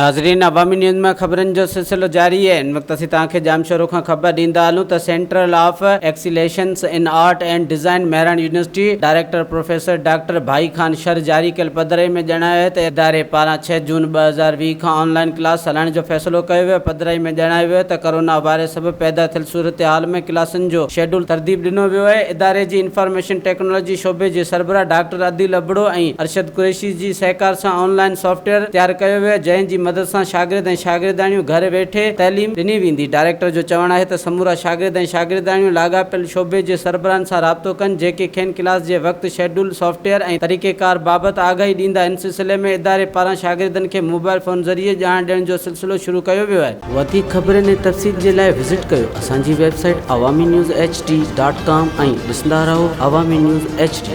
ناظرين عوامي نيوز مان خبرن جو سلسلو جاري آهي ان وقت اسين توهان کي ڄامشورو کان خبر ڏيندا هلون ته central of excellence in art and design Mehran university director professor doctor Bhai Khan Shar جاري ڪيل پڌرائي ۾ ڄاڻايو آهي ته اداري پاران ڇهه جون 2020 کان آن لائين ڪلاس هلائڻ جو فيصلو ڪيو ويو پڌرائي ۾ ڄاڻايو ويو ته ڪرونا وائرس سبب پيدا ٿيل صورتحال ۾ ڪلاسن جو شيڊول ترتيب ڏنو ويو آهي اداري جي انفارميشن ٽيڪنالاجي شعبي جي سربراهه ڊاڪٽر عديل ابڙو ۽ ارشد قريشي جي سهڪار سان آن لائين سافٽ ويئر تيار ڪيو ويو آهي جنهن جي مدد سان شاگرد ۽ شاگردياڻيون گهر ويٺي تعليم ڏني ويندي. ڊائريڪٽر جو چوڻ آهي ته سمورا شاگرد ۽ شاگردياڻيون لاڳاپيل شعبي جي سربراهن سان رابطو ڪن جيڪي کين ڪلاس جي وقت، شيڊول، سافٽ ويئر ۽ طريقيڪار بابت آگاهي ڏيندا. ان سلسلي ۾ اداري پاران شاگردن کي موبائل فون ذريعي ڄاڻ ڏيڻ جو سلسلو شروع ڪيو ويو آهي. وڌيڪ خبرن ۽ تفصيل جي لاء وزٽ ڪيو اسان جي website Awami news H D dot com ۽ ڏسندا رهو عوامي نيوز ايڇ ڊي.